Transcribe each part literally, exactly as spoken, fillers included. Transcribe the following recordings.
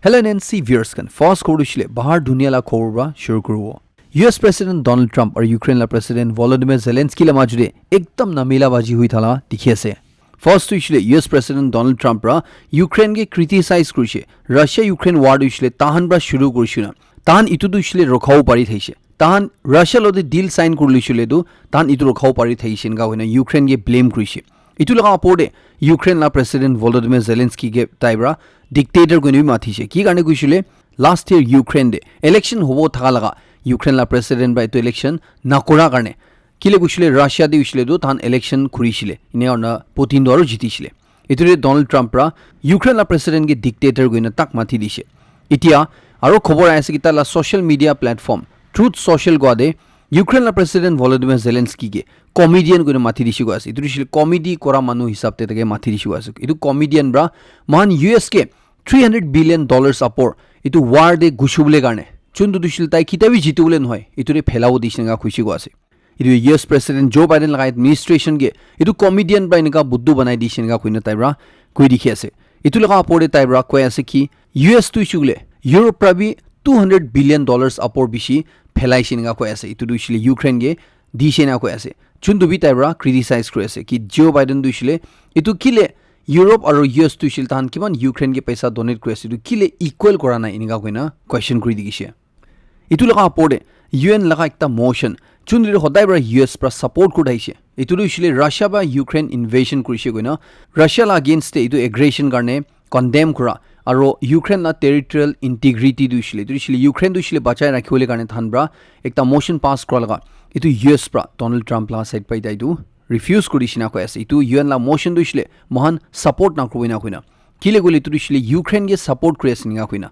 Hello N N C viewers khan, first khobor tu hoishe le bahar dunia la khobor pra shuru kuribo. U S President Donald Trump aru Ukraine la President Volodymyr Zelensky la majo te ekdam namela baji hui thala dikhi ase. First tu hoishe le U S President Donald Trump pra Ukraine ke criticize kurishe, Russia Ukraine war tu hoishe le tahan pra shuru kurishe na, tahan itu tu hoishe le rokhabo pari thaishe, tahan Russia lote deal sign kuri loishe le tu tahan itu rokhabo pari thaishe enika hoina Ukraine ke blame kurishe. Itu laga opor te Ukraine la President Volodymyr Zelensky ke tai pra dictator koina bi mathishe. Ki karne koishe le, last year Ukraine te election hobo thaka laga, Ukraine la President pra itu election nakura karne. Kile koishe le, Russia te hoishe le tu tahan election kurishile. Ine karne Putin tu aru jitishile. Itu te Donald Trump pra Ukraine la President ke dictator koina tak mathi dishe. Itia aru khobor ahi ase ki tai la social media platform Truth Social kowa te Ukraine la President Volodymyr Zelensky ke comedian koina mathi dishe koi ase. Itu hoishe le comedy kora manu hisab te take mathi dishe koi ase. Itu comedian pra mohan U S ke three hundred billion dollars apor itu war te gushubole karne, chun tu hoishe le tai kitia bi jitibole nohoi, itu te phelabo dishe enika koishe koi ase. Itu U S President Joe Biden laga administration ke itu comedian pra enika buddu banai dishe enika koina tai pra koi dikhi ase. Itu laga opor te tai pra koi ase ki U S tu hoishe koile Europe pra bi two hundred billion dollars apor bishi phelaishe enika koi ase. Itu tu hoishe le Ukraine ke dishe enika koi ase. Chun tu bi tai pra criticize kuri ase ki Joe Biden tu hoishe le itu kile Europe aru U S tu hoishe le tahan kiman Ukraine ke paisa donate kuri ase, itu kile equal kora nai enika koina question kuri dikhishe. Itu laga opor te U N laga ekta motion, chun tu hodai pra U S pra support kuri thaishe. Itu tu hoishe le Russia pra Ukraine invasion kurishe koina, Russia la against te itu aggression karne condemn kura, aro Ukraine la territorial integrity tu hoishe le, itu hoishe le Ukraine tu hoishe le bachai rakhibole karne tahan pra ekta motion pass kura laga, itu U S pra Donald Trump la side pra eta itu refuse kuri dishe enika koi ase. Itu U N la motion tu hoishe le mohan support nakuribo enika koina. Kile koile itu tu hoishe le Ukraine ke support kuri ase enika koina.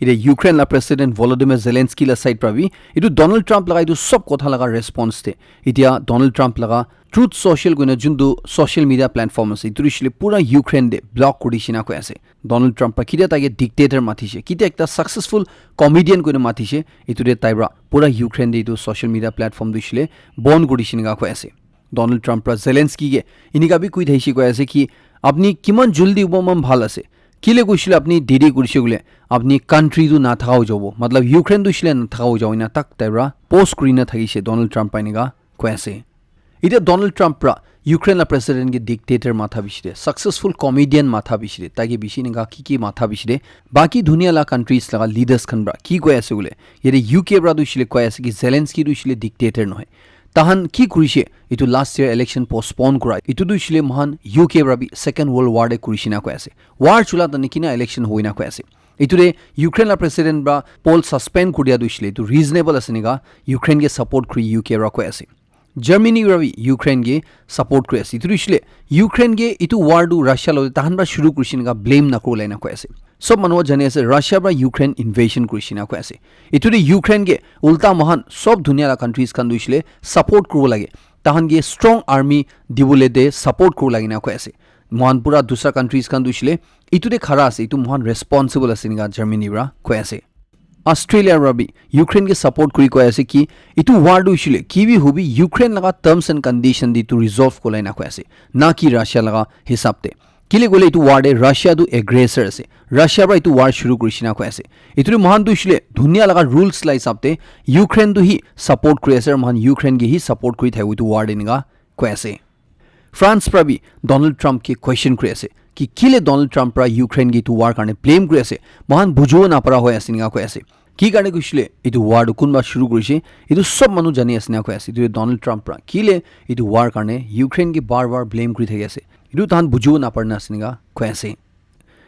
Itia Ukraine la President Volodymyr Zelensky la side pra bi itu Donald Trump laga itu sob kotha laga response te, itia Donald Trump laga Truth Social koina juntu social media platform ase, itu tu hoishe le pura Ukraine te block kuri dishe enika koi ase. Donald Trump pra kitia tai ke dictator mathishe, kitia ekta successful comedian koina mathishe, itu te tai pra pura Ukraine te itu social media platform tu hoishe le bon kuri dishe enika koi ase. Donald Trump pra Zelensky ke enika bi koi thaishe koi ase ki apni kiman jaldi hobo man bhal ase. Kile koishe le apni deri kurishe koile apni country tu nathaka hoi jabo. Matlab Ukraine tu hoishe le nathaka hoi jabo enika tak tai pra post kurina thakishe Donald Trump pra enika koi ase. Itia Donald Trump pra Ukraine la president ke dictator matha bishi de, successful comedian matha bishi de, tai ke bishi enika ki ki matha bishi de, baki dunia la countries laga leaders khan pra ki koi ase koile, yate U K pra tu hoishe le koi ase ki Zelensky tu hoishe le dictator nohoi. Tahan ki kurishe, itu last year election postpone kura. Itu tu hoishe le mohan U K pra bi Second World War te kurishe enika koi ase. War chula tani kina election hoi enika koi ase. Itu te Ukraine la president pra poll suspend kuri dia tu hoishe le, itu reasonable ase enika Ukraine ke support kuri U K pra koi ase. Germany pra bi Ukraine ke support kuri ase. Itu tu hoishe le Ukraine ke itu war tu Russia lo tahan pra shuru kurishe enika blame nakuribo la enika koi ase. Sob manu jani ase Russia pra Ukraine invasion kurishe enika koi ase. Itu te Ukraine ke ulta mohan sob dunia la countries khan tu hoishe le support kuribo lage. Tahan ke strong army dibole te support kuribo lage enika koi ase. Mohan pura dusra countries khan tu hoishe le itu te khara ase, itu mohan responsible ase enika Germany pra koi ase. Australia pra bi Ukraine ke support kuri koi ase ki itu war tu hoishe le ki bi hobi Ukraine laga terms and condition te itu resolve kuribo la enika koi ase, na ki Russia laga hisab te. Kile koile itu war te Russia tu aggressor ase. Russia pra itu war shuru kurishe enika koi ase. Itu te mohan tu hoishe le dunia laga rules la hisab te Ukraine tu hi support kuri ase, aru mohan Ukraine ke hi support kuri thakibo itu war te enika koi ase. France pra bi Donald Trump ke question kuri ase ki kile Donald Trump pra Ukraine ke itu war karne blame kuri ase, mohan bujibo napara hoi ase enika koi ase. Ki karne koishe le itu war tu kunba shuru kurishe, itu sob manu jani ase enika koi ase. Itu Donald Trump pra kile itu war karne Ukraine ke bar bar blame kuri thaki ase, itu tahan bujibo napara na ase enika koi ase.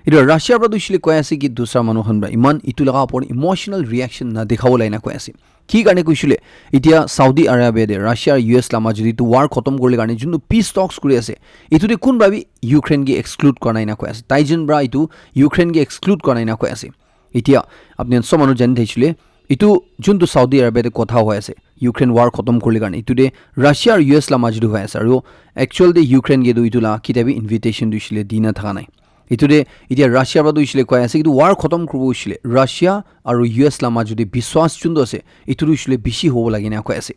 Itu Russia pra tu hoishe le koi ase ki dusra manu khan pra iman itu laga opor emotional reaction na dikhabo la enika koi ase. Ki karne koishe le, itia Saudi Arabia te Russia aru U S la majo te itu war khotom kuribole karne juntu peace talks kuri ase, itu te kunba bi Ukraine ke exclude kora nai enika koi ase. Taijun pra itu Ukraine ke exclude kora nai enika koi ase. Itia apni khan sob manu jani thakishi le, itu juntu Saudi Arabia te kotha hoi ase, Ukraine war khotom kuribole karne, itu te Russia aru U S la majo te hoi ase, aru actual te Ukraine ke tu itu la kitia bi invitation tu hoishe le di na thaka nai. Itu te itia Russia pra tu hoishe le koi ase, itu war khotom kuribo hoishe le Russia aru U S la majo te biswas juntu ase, itu tu hoishe le bishi hobo lage enika koi ase.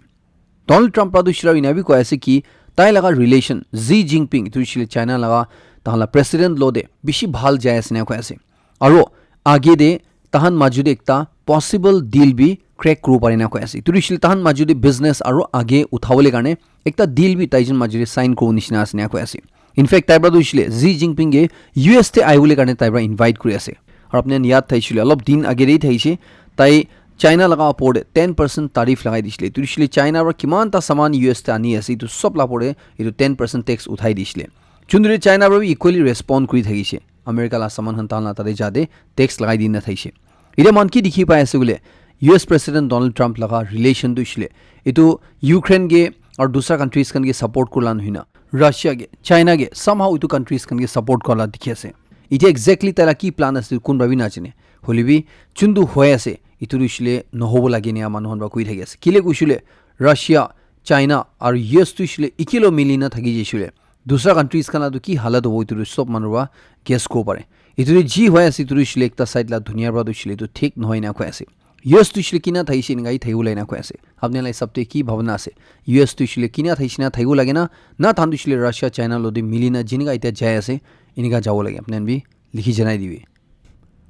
Donald Trump pra tu hoishe le ena bi koi ase ki tai laga relation Xi Jinping, itu hoishe le China laga tahan la president lo te bishi bhal jai ase enika koi ase. Aru Age de tahan maju de ekta possible deal bi crack kuribo pare na koi ase. Etu hoishe le tahan maju de business aro age uthabole karne ekta deal bi taijon maju de sign kuribo nishina ase na koi ase. In fact, tai pra tu hoishe le Xi Jinping ke U S te ahibole karne tai pra invite kuri ase. Aro apni khan yad thaishe le olop din age de thaishe, tai China laga opor de ten percent tariff lagai dishe le. Etu hoishe le China pra kiman ta saman U S te ani ase, etu sob la opor de etu ten percent tax uthai dishe le. Chunduri China pra bi equally respond kuri thakishe. America la saman khan tahan la tate jate tax lagai dina thaishe. Etiya moikhan ki dikhi pai ase koile, U S President Donald Trump laga relation tu hoishe le, etu Ukraine ke aru dusra countries khan ke support kurila nohoi na, Russia ke, China ke, somehow etu countries khan ke support kurila dikhi ase. Etiya exactly taila ki plan ase, kunba bi najane. Hoile bi, chuntu hoi ase, etu tu hoishe le nohobo lage ena manu khan pra koi thaki ase. Kile koishe le, Russia, China aru U S tu hoishe le, ekilo mili na thaki jaishe le, dusra countries khan la tu ki halat hobo, etu tu sob manu pra guess kuribo pare. Etu tu ji hoi ase, etu tu hoishe le ekta side la dunia pra tu hoishe le etu thik nohoi na koi ase. U S tu hoishe le kina thaishe eninka hi thakibo lage na koi ase. Apni la hisab te ki bhabna ase? U S tu hoishe le kina thaishe na thakibo lage na, na tahan tu hoishe le Russia, China lode mili na jenika etiya jai ase, eninka jabo lage. Apni khan bi likhi janai dibi.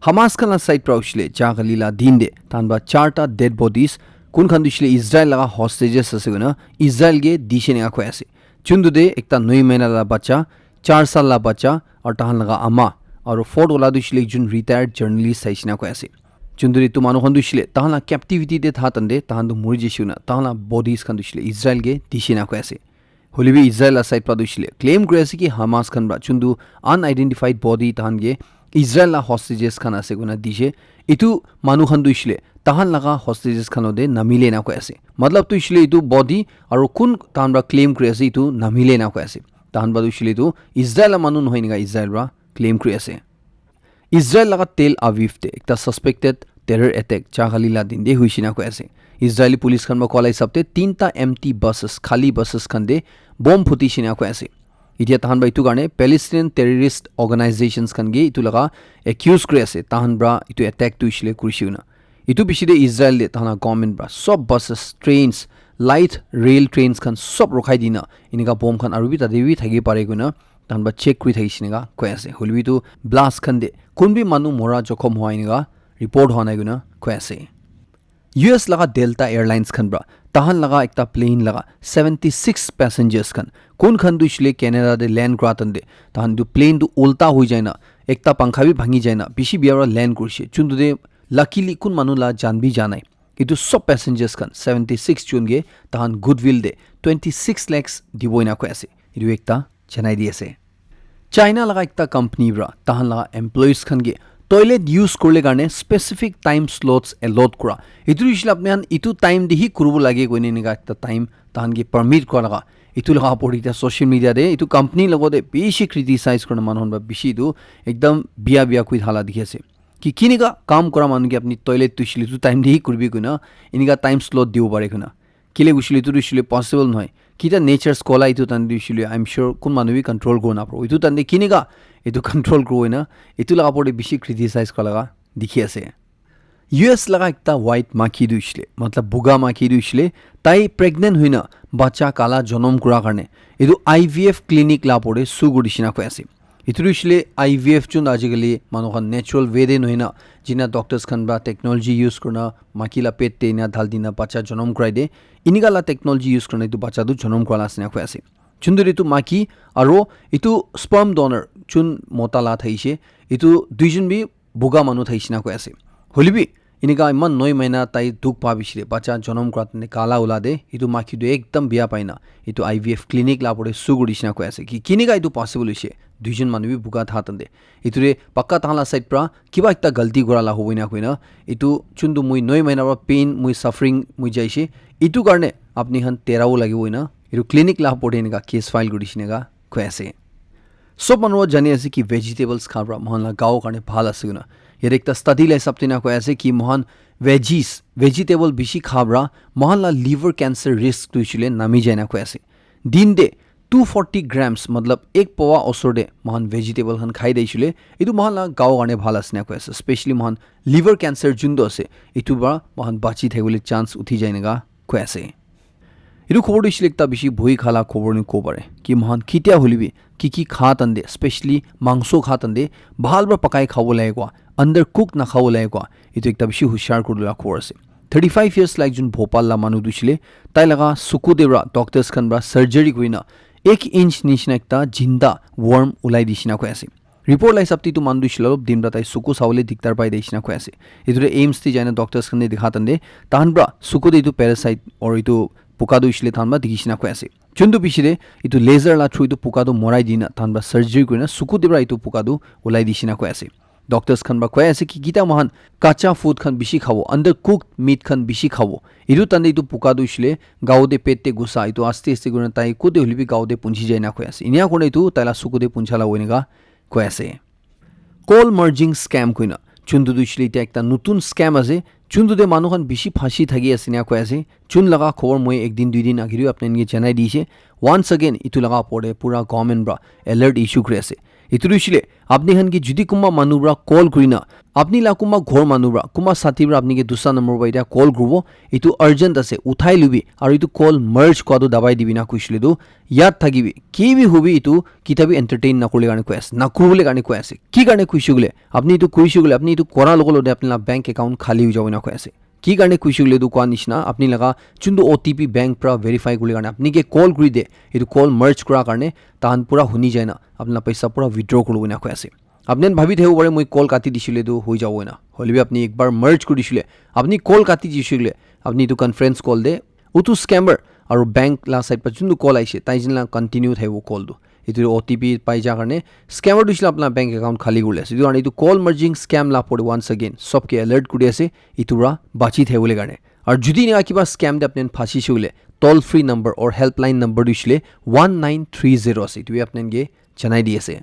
Hamas khan la side pra hoishe le, ja kali la din de, tahan pra charta dead bodies, kun khan tu hoishe le Israel laga hostages ase koina, Israel ke dishe eninka koi ase. Chuntu de ekta noi mahina la bacha, char sal la bacha, aru tahan laga ama, aru fourth wala tu hoishe le ekjon retired journalist thaishe na koi ase. Chuntu de etu manu khan tu hoishe le, tahan la captivity de tha tande, tahan tu mori jaishe koina, tahan la bodies khan tu hoishe le Israel ke dishe na koi ase. Hoile bi Israel la side pra tu hoishe le claim kuri ase ki Hamas khan pra chuntu unidentified body tahan ke Israel la hostages khan ase koina dishe. Etu manu khan tu hoishe le tahan laga hostages khan lode namile na koi ase. Matlab tu hoishe le etu body aru kun tahan pra claim kuri ase etu namile na koi ase. Tahan pra tu hoishe le etu Israel la manu nohoi eninka Israel pra claim kuri ase. Israel laga Tel Aviv te ekta suspected terror attack ja kali la din de hoishe na koi ase. Israeli police khan pra koa la hisab te tinta empty buses, khali buses khan de bomb phutishe na koi ase. Etiya tahan pra etu karne Palestinian terrorist organizations khan ke etu laga accuse kuri ase, tahan pra etu attack tu hoishe le kurishe koina. Etu piche te Israel de tahan la government pra sob buses, trains, light rail trains khan sob rokhai dina, eninka bomb khan aru bi tate bi thaki pare koina tahan pra check kuri thakishe eninka koi ase. Hoile bi etu blast khan de kun bi manu mora jokhom hua eninka report hua nai koina koi ase. U S laga Delta Airlines khan pra tahan laga ekta plane laga seventy six passengers khan, kun khan tu hoishe le Canada de land kura tande, tahan tu plane tu ulta hoi jai na, ekta pankha bi bhangi jai na, bishi bia pra land kurishe. Chuntu de luckily kun manu la jan bi ja nai. Etu sob passengers khan seventy six jon ke tahan goodwill de twenty six lakhs dibo ena koi ase. Etu ekta janai di ase. China laga ekta company pra tahan laga employees khan ke toilet use kurle karne specific time slots allot kura. Etu hoishe le apni khan etu time de hi kuribo lage koine eninka ekta time tahan ke permit kura laga. Etu laga opor de social media de etu company logo de bishi criticize kurina manu khan pra bishi etu ekdam bia bia koi thala dikhi ase. Ki kinika kam kura manu ke apni toilet tu hoishe le etu time de hi kuribi koina eninka time slot dibo pare koina. Kile hoishe le etu tu hoishe le possible nohoi. Kita natures kola etu tande hoishe le, I'm sure kun manu bi control kuribo naparibo. Etu tande kinika etu control kuribo ena, etu laga opor de bishi criticize kura laga dikhi ase. U S laga ekta white makhi tu hoishe le, matlab buga makhi tu hoishe le, tai pregnant hoina bacha kala jonom kura karne, etu I V F clinic la opor de sue kuri dishe na koi ase. Etu tu hoishe le I V F chun ajikali manu khan natural way de nohoi na, jina doctors khan pra technology use kurina maki la pet te ena dhal dina bacha jonom kurai de. Enika la technology use kurina etu bacha tu jonom kura la ase ena koi ase. Chunduri etu maki aro etu sperm donor chun mota la thaishe, etu duijon bi buga manu thaishe na koi ase. Hoile bi enika iman noi mahina tai dukh pa bishi de bacha jonom kura tene kala ula de, etu maki tu ekdam bia pai na etu I V F clinic la opor de sue kuri dishe na koi ase. Ki kinika etu possible hoishe, duijon manu bi buga tha tande. Etu de pakka tahan la side pra kiba ekta galti kura la hobo ena koina, etu chuntu moi noi mahina pra pain, moi suffering, moi jaishe, etu karne apni khan terabo lagibo ena, etu clinic la opor de enika case file kuri dishe enika koi ase. Sob manu jani ase ki vegetables kha pra moikhan la gao karne bhal ase koina. Yate ekta study la hisab te ena koi ase ki moikhan veggies, vegetable bishi kha pra moikhan la liver cancer risk tu hoishe le nami jai na koi ase. Din de two forty grams, matlab ek powa osor de moikhan vegetable khan khai de hoishe le, etu moikhan la gao karne bhal ase na koi ase. Specially moikhan liver cancer juntu ase, etu pra moikhan bachi thakibole chance uthi jai enika koi ase. Etu khobor tu hoishe le ekta bishi bhoi khala khobor ni kobo pare. Ki moikhan kitia hoile bi ki ki kha tande, specially mangso kha tande, bhal pra pakai khabo lage koa. undercook nakhabo lage koa etu ekta bishi hushar kuribole la khobor ase. Thirty five years la ekjon Bhopal la manu tu hoishile, tai laga suku te para doctors khan para surgery kurina ek inch nishina ekta jinda worm ulai dishina koi ase. Report la hisab te etu manu tu hoishile olop din para tai suku sabole diktar pai dishina koi ase. Etu te AIIMS te jaina doctors khan te dikha tante tahan para suku te etu parasite or etu puka tu hoishile tahan para dikhi shina koi ase. Chuntu bishi te etu laser la through etu puka tu morai dina tahan para surgery kurina suku te para etu puka tu ulai dishina koi ase. Doctors khan para koi ase ki kita mohan kacha food khan bishi khabo, undercooked meat khan bishi khabo. Etu tante etu puka tu hoishile gao te pet te gusa, etu aste aste kurina tai kote hoile bi gao te punchi jai na koi ase. Inia kurina etu tai la suku te puncha la hoine ka koi ase. Call merging scam koina. Chuntu tu hoishile etia ekta notun scam ase. Chuntu te manu khan bishi phasi thaki ase ena koi ase. Chun laga khobor moi ek din dui din ageri apni khan ke janai dise. Once again, etu laga opor te pura government para alert issue kuri ase. Etu tu hoishile apni khan ke jodi kunba manu para call kurina, apni la kunba ghor manu para, kunba sathi para apni ke dusra number para etia call kuribo, etu urgent ase, uthai lubi, aru etu call merge kua tu dabai dibi na koishile tu, yad thakibi, ki bi hobi etu kitabi entertain nakuribole karne koi ase, nakuribole karne koi ase. Ki karne koishe koile, apni etu koishe koile, apni etu kora logo logo de apni la bank account khali hoi jabo ena koi ase. Ki karne koishe koile etu koa nishina, apni laga chuntu O T P bank pra verify kuribole karne apni ke call kuri de, etu call merge kura karne tahan pura huni jai na, apni la paisa pura withdraw kuribo ena koi ase. Apni khan bhabi thakibo pare, moi call kati dishile tu hoi jabo ena. Hoile bi apni ekbar merge kuri dishile, apni call kati dishile, apni etu conference call de, utu scammer aru bank la side pra juntu call aishe, tai jin la continue thaibo call tu. Etu O T P pai ja karne scammer tu hoishe le apna bank account khali kuribole ase. Etu karne etu call merging scam la pore once again sobke alert kuri ase, etu pra bachi thaibole karne. Aru jodi eneka kiba scam te apni khan phasishe hoile, toll free number or helpline number tu hoishe le one nine three zero ase. Etu bi apni khan ke janai di ase.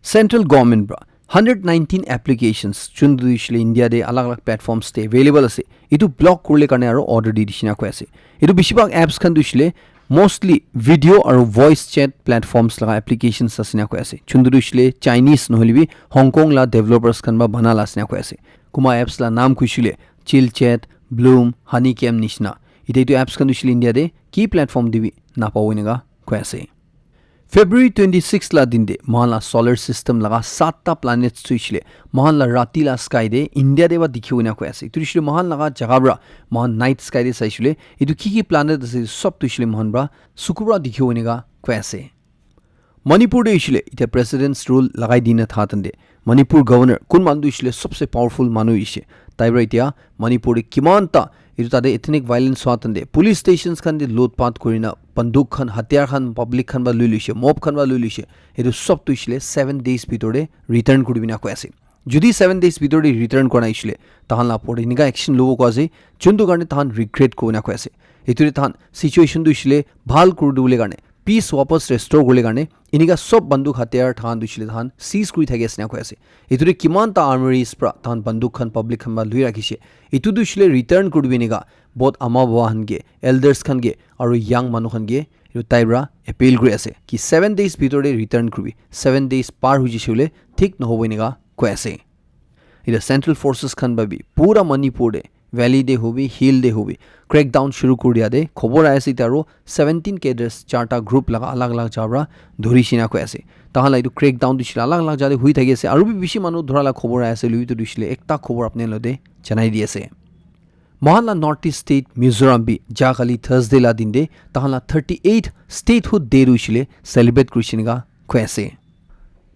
Central Government pra hundred nineteen applications, juntu hoishe le India te alag alag platforms te available ase, etu block kuribole karne aro order di dishina koi ase. Etu besibhag apps khan tu hoishe le mostly video aro voice chat platforms laga applications ase na koi ase. Juntu tu hoishe le Chinese nohoile bi Hong Kong la developers khan pra bana la ase na koi ase. Kunba apps la naam hoishe le Chill Chat, Bloom, Honeycam nishina. Etia etu apps khan tu hoishe le India te ki platform te bi napabo eneka koi ase. February twenty six la din te moikhan la solar system laga satta planets tu hoishe le moikhan la rati la sky te India te pra dikhibo ena koi ase. Etu hoishe le moikhan laga jaga pra moikhan night sky te saishe le etu ki ki planet ase sob tu hoishe le moikhan pra suku pra dikhibo eneka koi ase. Manipur te hoishe le etia president's rule lagai dina tha tante Manipur governor kun manu tu hoishe le sobse powerful manu hoishe. Tai pra etia Manipur te kiman ta etu tate ethnic violence hua tante police stations khan te loot paat kurina banduk khan, hatiyar khan, public khan pra lui luishe, mob khan pra lui luishe. Etu sob tu hoishe le seven days bhitor te return kuribi na koi ase. Jodi seven days bhitor te return kora nai hoishe le, tahan la opor te eneka action lobo koi ase, juntu karne tahan regret kuribo na koi ase. Etu te tahan situation tu hoishe le bhal kuri dibole karne, peace wapas restore kuribole karne, eneka sob banduk hatiyar tahan tu hoishe le tahan seize kuri thaki ase na koi ase. Etu te kiman ta armories pra tahan banduk khan public khan pra lui rakhishe. Etu tu hoishe le return kuri dibi eneka bahut ama baba khan ke, elders khan ke, aru young manu khan ke, etu tai pra appeal kuri ase ki seven days bhitor te return kuribi, seven days par hoi jaishe hoile thik nohobo eneka koi ase. Etia central forces khan pra bi pura Manipur te, valley te hobi, hill te hobi, crackdown shuru kuri dia te khobor ahi ase. Etia aro seventeen cadres, charta group laga alag alag jaga pra dhuri shina koi ase. Tahan la etu crackdown tu hoishe le alag alag jaga te hoi thaki ase, aru bi bishi manu dhura la khobor ahi ase, lui tu hoishe le ekta khobor apni khan logote janai di ase. Moikhan la North East state Mizoram bi ja kali Thursday la din te tahan la thirty eight statehood day tu hoishe le celebrate kurishe eneka koi ase.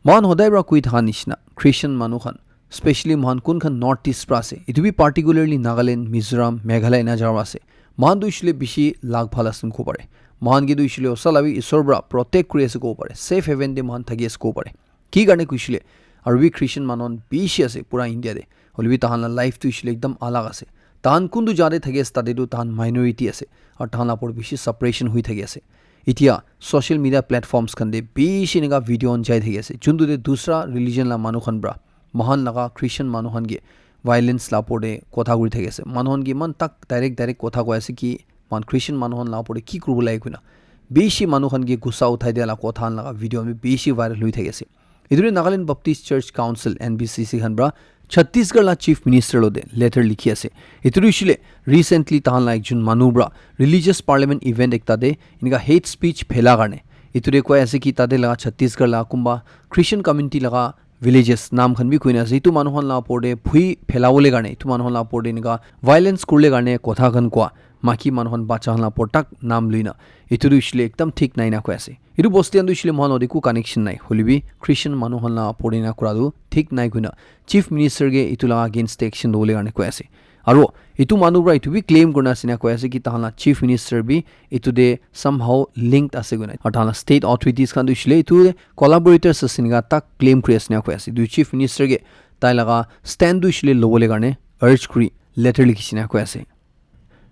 Moikhan hodai pra koi thaka nishina Christian manu khan, specially moikhan kun khan North East pra ase, etu bi particularly Nagaland, Mizoram, Meghalaya ena jaga pra ase, moikhan tu hoishe le bishi lak bhal ase kobo pare. Moikhan ke tu hoishe le osa la bi Isor pra protect kuri ase kobo pare, safe haven te moikhan thaki ase kobo pare. Ki karne koishe le, aru bi Christian manu khan bishi ase pura India te. Hoile bi tahan la life tu hoishe le ekdam alag ase. Tahan kuntu jaga te thaki ase, tate tu tahan minority ase. Aru tahan la opor bishi suppression hoi thaki ase. Etia social media platforms khan te bishi eneka video khan jai thaki ase. Juntu te dusra religion la manu khan pra, moikhan laga Christian manu khan ke violence la opor te kotha kuri thaki ase. Manu khan ke iman tak direct direct kotha koi ase ki, moikhan Christian manu khan la opor te ki kuribo lage koina. Bishi manu khan ke gussa uthai dia la kotha khan laga video khan bi bishi viral hoi thaki ase. Etu te Nagaland Baptist Church Council, N B C C khan pra Chhattisgarh la Chief Minister logote letter likhi ase. Etu tu hoishe le recently tahan la ekjon manu pra religious parliament event ekta te eneka hate speech phela karne. Etu te koi ase ki tate laga Chhattisgarh la kunba Christian community laga villages naam khan bi koina ase. Etu manu khan la opor te bhui phelabole karne, etu manu khan la opor te enika violence kurle karne kotha khan koa, maki manu khan, bacha khan la opor tak naam luina, etu tu hoishe le ekdam thik nai na koi ase. Etu bosti khan tu hoishe le moikhan lode eku connection nai. Hoile bi Christian manu khan la opor te ena kura tu thik nai koina Chief Minister ke etu la against te action lobole karne koi ase. Aro etu manu para etu bi claim kurina ase na koi ase ki tahan la Chief Minister bi etu te somehow linked ase koina. Aro tahan la state authorities khan tu hoishe le etu collaborators ase enika tak claim kuri ase na koi ase. Etu Chief Minister ke tai laga stand tu hoishe le lobole karne urge kuri letter likhi ase na koi ase.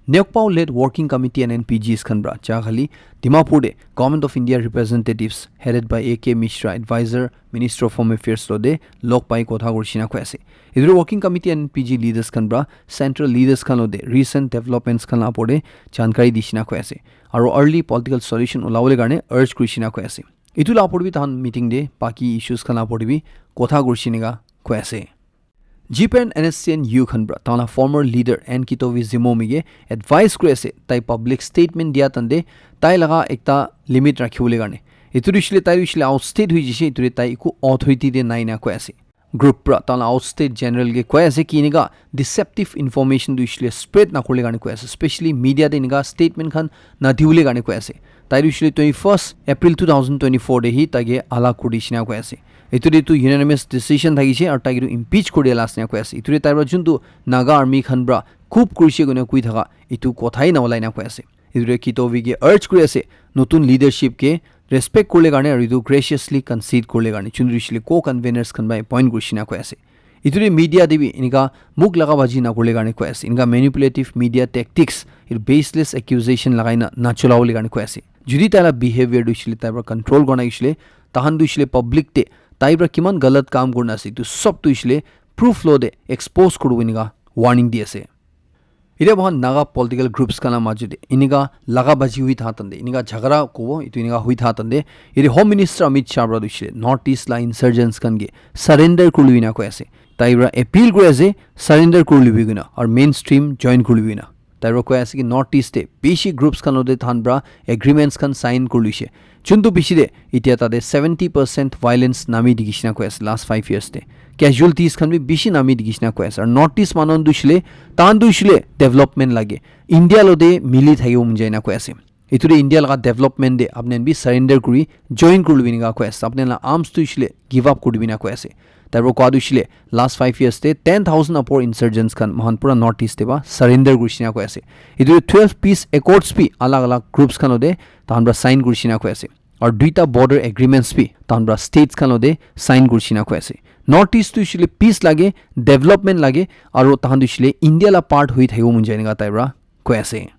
Nyakpao led Working Committee and N P Gs khan pra Chakhali, Dimapur de Government of India representatives headed by A K Mishra, Advisor, Minister of Home Affairs lo de log pai kotha kurishina koi ase. Etu Working Committee and N P G leaders khan pra central leaders khan lo de recent developments khan la apor de jankari dishina koi ase. Aro early political solution ulabole karne urge kurishina koi ase. Etu la apor bi tahan meeting de baki issues khan la apor de bi kotha kurishina koi ase. G P N N S C N U khan pra tahan la former leader N Kitovi Zimomi ke advice kuri ase, tai public statement dia tande tai laga ekta limit rakhiwole karne. Etu tu hoishe le tai tu hoishe le outstate hoi jishe, etu tu tai eku authority de nai na koi ase. Group pra tahan la outstate general ke koi ase ki enika deceptive information tu hoishe le spread na kurle karne koi ase, especially media de enika statement khan na diwole karne koi ase. Tai tu hoishe le twenty-first April two thousand twenty-four de hi tai ke alak kuri dishina koi ase. Etu de tu unanimous decision thakishe aru tai ke tu impeach kuri dia la ase na koi ase. Etu de tai pra juntu Naga army khan pra coup kurishe koina koi thaka etu kothai na olai na koi ase. Etu de Kitovi ke urge kuri ase, notun leadership ke respect kurle karne aru etu graciously concede kurle karne, juntu hoishe le co-conveners khan pra appoint kurishina koi ase. Etu de media de bi enika muk laga baji na kurle karne koi ase. Enika manipulative media tactics, etu baseless accusation lagai na na chola bole karne koi ase. Jodi tai la behavior tu hoishe le tai pra control kurna hoishe le, tahan tu hoishe le public de tai pra kiman galat kam kurna ase, etu sob tu hoishe le proof lo de expose kuribo enika warning di ase. Etia moikhan Naga political groups khan la majo de enika laga baji hui tha tande, enika jhagara kobo, etu enika hui tha tande, ete Home Minister Amit Shah pra tu hoishe le North East la insurgents khan ke surrender kuribole na koi ase. Tai pra appeal kuri ase, surrender kuribole koina, aru mainstream join kuribole koina. Tai pra koi ase ki North East de bishi groups khan lo de tahan pra agreements khan sign kuri loishe. Juntu bishi de etia tate seventy percent violence nami dikhi shina koi ase last five years de. Casualties khan bi bishi nami dikhi shina koi ase. Aru North East manu khan tu hoishe le, tahan tu hoishe le development lage. India lo de mili thakibo mon jai na koi ase. Etu de India laga development de apni khan bi surrender kuri join kuri lobi enika koi ase. Apni khan la arms tu hoishe le give up kuri dibi na koi ase. Tai pra koa tu hoishe le last five years de ten thousand apor insurgents khan moikhan pura North East de pra surrender kuri shina koi ase. Etu twelve peace accords bi alag alag groups khan lo de tahan pra sign kuri shina koi ase. Aru duita border agreements bi tahan pra states khan lo de sign kuri shina koi ase. North East tu hoishe le peace lage, development lage, aru tahan tu hoishe le India la part hui thakibo mon jai enika tai pra koi ase.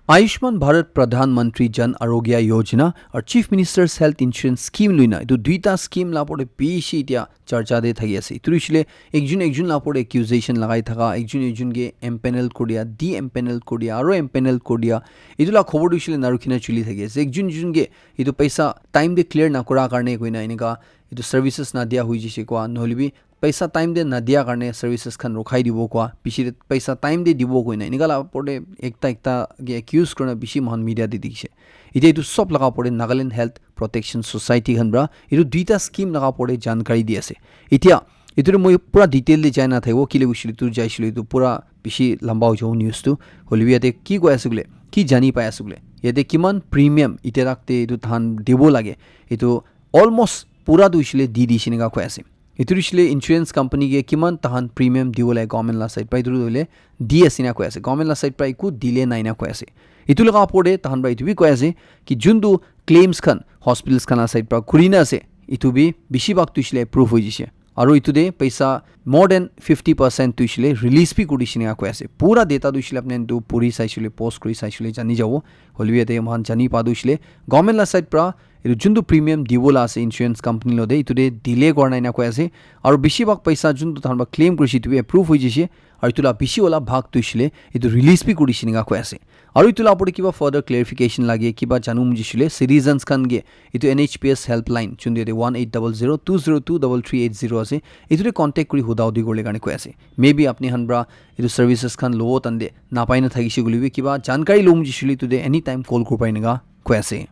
Ayushman Bharat Pradhan Mantri Jan Arogya Yojana aru Chief Minister's Health Insurance Scheme luina, etu duita scheme la opor de bishi etia charcha de thaki ase. Etu hoishe le ekjun ekjun la opor de accusation lagai thaka, ekjun ekjun ke empanel kuri dia, de-empanel kuri dia, aru empanel kuri dia. Etu la khobor tu hoishe le na rukhi na chuli thaki ase. Ekjun ekjun ke etu paisa time de clear na kura karne koina enika etu services na dia hui jishe koa, nohole bi paisa time de na dia karne services khan rukhai dibo koa, bishi de paisa time de dibo koina enika la opor de ekta ekta ke accuse kurina bishi moikhan media de dikhishe. Etia etu sob laga opor de Nagaland Health Protection Society khan pra etu duita scheme laga opor de jankari di ase. Etia etu de moi pura detail de jai na thakibo, kile hoishe le etu jaishe le etu pura bishi lamba hoi jabo news tu. Hoile bi yate ki koi ase koile, ki jani pai ase koile, yate kiman premium etia tak de etu tahan dibo lage, etu almost pura tu hoishe le di dishe enika koi ase. Etu hoishe le insurance company ke kiman tahan premium dibo lage government la side pra, etu tu hoile di ase na koi ase. Government la side pra eku dile nai na koi ase. Etu laga opor de tahan pra etu bi koi ase ki juntu claims khan hospitals khan la side pra kuri na ase, etu bi bishi bhag tu hoishe le approve hoi jishe. Aru etu de paisa more than fifty percent tu hoishe le release bi kuri dishe enika koi ase. Pura data tu hoishe le apni khan tu puri saishe le, post kuri saishe le jani jabo. Hoile bi yate moikhan jani pa tu hoishe le government la side pra etu juntu premium dibo la ase insurance company lo de, etu de delay kora nai na koi ase. Aru bishi bhag paisa juntu tahan pra claim kurishe etu bi approve hoi jishe. Aru etu la bishi wala bhag tu hoishe le etu release bi kuri dishe enika koi ase. Aru etu la opor de kiba further clarification lage, kiba janu mon jishe le citizens khan ke etu N H P S helpline juntu yate one eight double zero two zero two double three eight zero ase, etu de contact kuri huda hudi kuribole karne koi ase. Maybe apni khan pra etu services khan lobo tande na pai na thakishe koile bi kiba jankari lobo mon jishe le etu de anytime call kuri pai enika koi ase.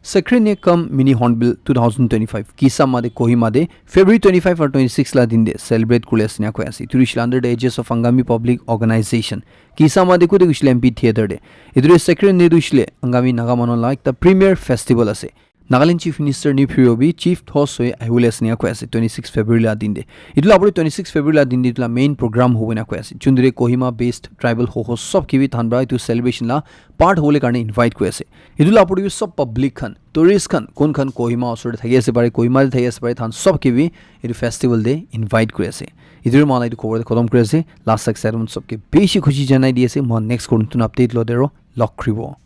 Sakrene cum Mini Hornbill two thousand twenty-five Kisama de Kohima de February twenty-five or twenty-six la din de celebrate kule ase na koi ase. Etu hoishe under the aegis of Angami Public Organization, Kisama de kude hoishe amphitheater de. Etu de Sakrene de hoishe Angami Naga manu la ekta premier festival ase. Nagaland Chief Minister Neiphiu Rio bi chief host hoi ahibole ase na koi ase twenty-six February la din de. Etu la apor twenty-six February la din de etu la main program hobo na koi ase. Jun de Kohima based tribal hoho sob ke bi thanbra etu celebration la part hobole karne invite koi ase. Etu la apor bi sob public khan, tourist khan, kon khan Kohima osor de thaki ase pare, Kohima de thaki ase pare, than sob ke bi etu festival de invite koi ase. Etu mala etu khobor de khotom koi ase. Last excitement sob ke bishi khushi janai di ase. Moi next kon tun update lo dero log kribo.